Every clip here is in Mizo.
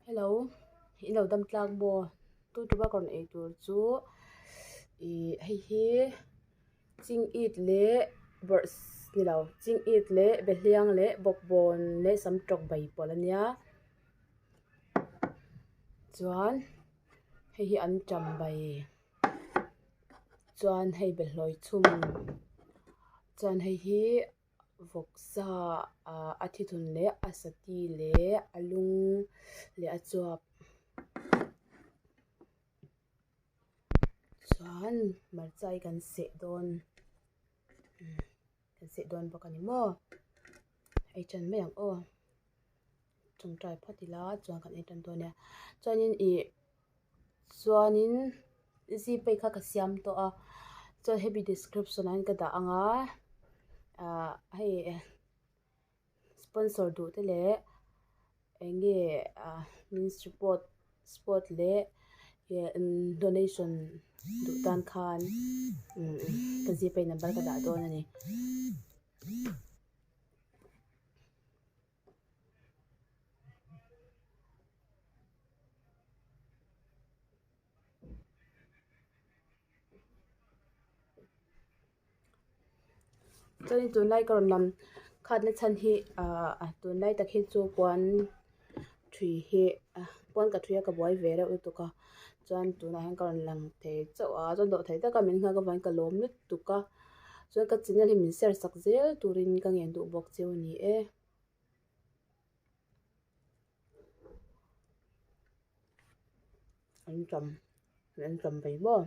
Hello in lo dam tlak maw tu tura ka rawn ei tur chu ih hei hi ching it leh bawrh ni lo ching it leh behliang leh bawkbawn leh sam tawk bai pawlh a nia chuan hei hi an tam bai chuan hei behlawi chhum chuan hei hi. Vawksa ah a thithun leh a sati leh a lung leh a chuap chuan hmarcha hi kan seh dawn kan seh dawn bawk a ni maw ei tan mai ang aw tawngtai phawt ila chuan kan ei tan dawn nia chuanin ih Chuanin zipei kha ka siam tawh a chuan hemi description ah hian ka dah ang a ah hei sponsor duh te leh eng nge ah min support support leh donation duh tan khan ka zipei number ka dah dawn a ni. Chuanin tunlai ka rawn lam khatna chhan hi ahh tunlai tak hi chu puan thui hi puan ka thui a ka buai ve reuh lutuk a chuan tunah hian ka rawn lang thei chauh a chuan dawh thei taka min nghak avangin ka lawm lutuk a chuan ka channel hi min share sak zel turin ka ngen duh bawk cheu a ni e. An tam an tam ve maw.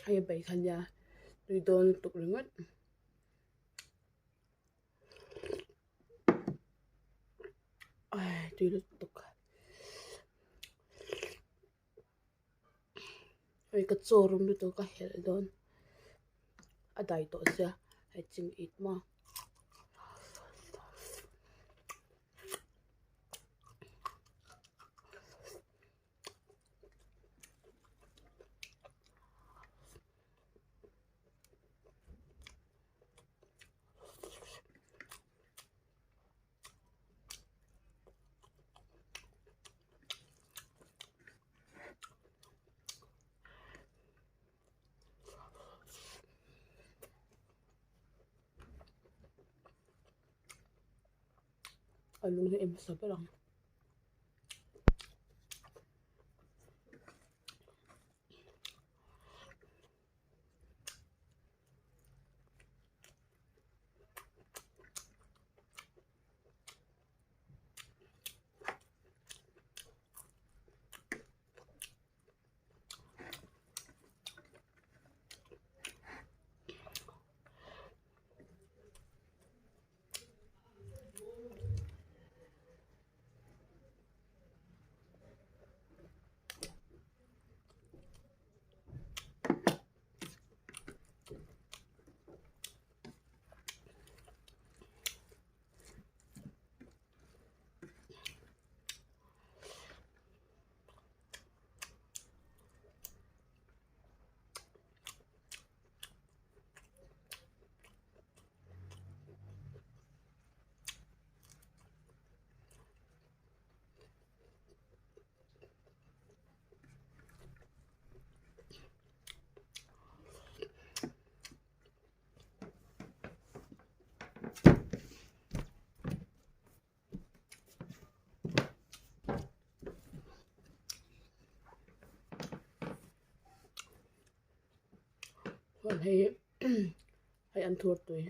Hei bai kha nia tui dawn lutuk ringawt. Tui lutuk hei ka chaw rawng lutuk a helh dawn a dai tawh sia hei ching it maw. A lung hi em hmasa ber ang. Chuan hei hei an thur tui.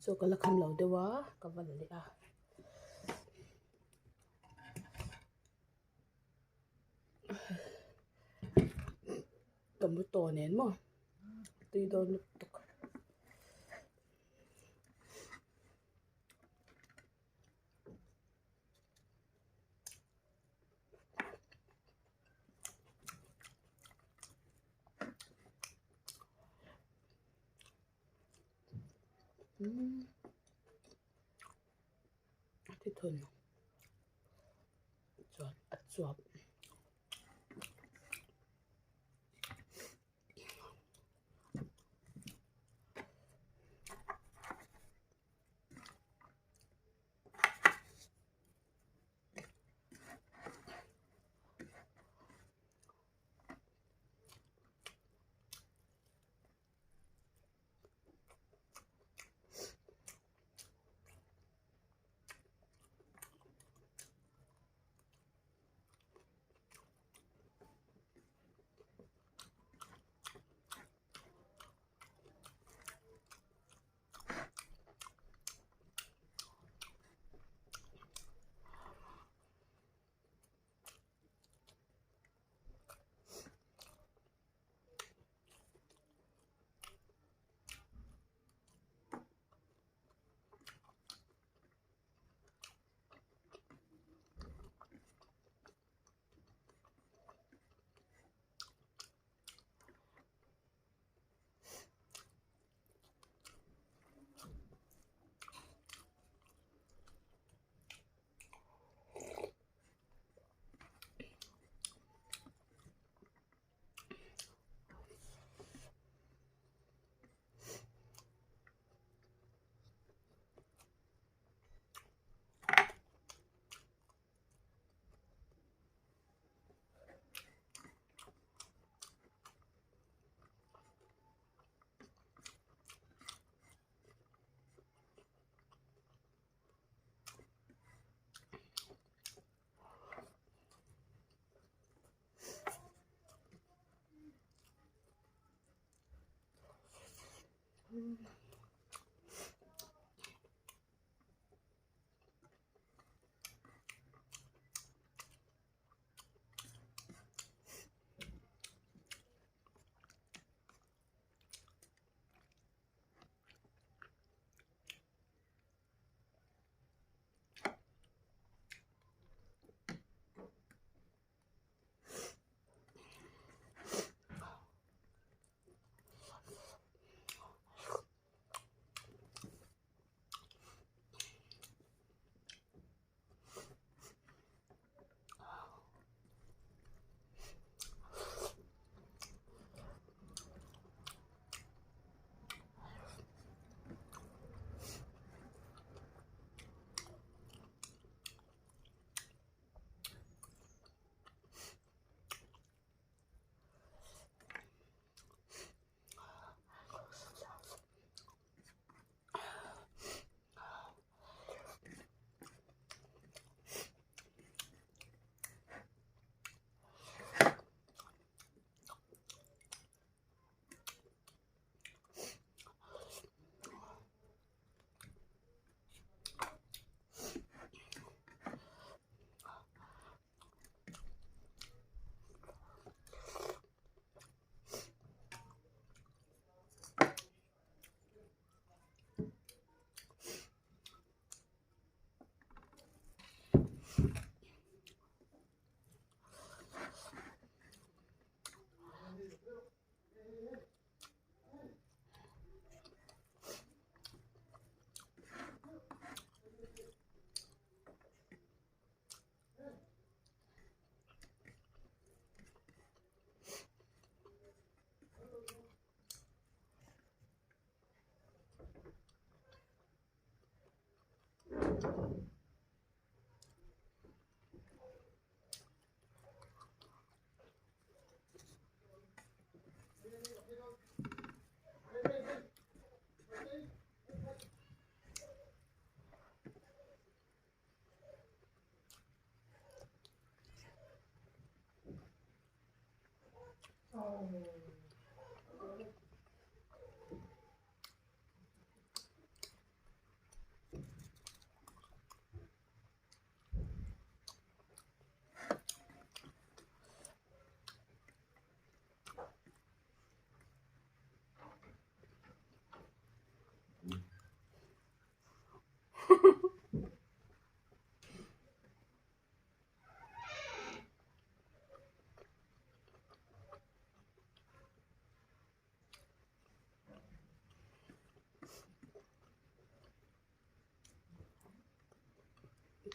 Chaw ka la kham lo deuh a ka va la leh a. Ka mu tawh nen maw tui dawn lutuk. A ti thun chuan a chuap.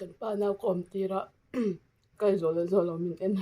Kan pa nau ka awm tir a ka zawh leh zawh loh min en.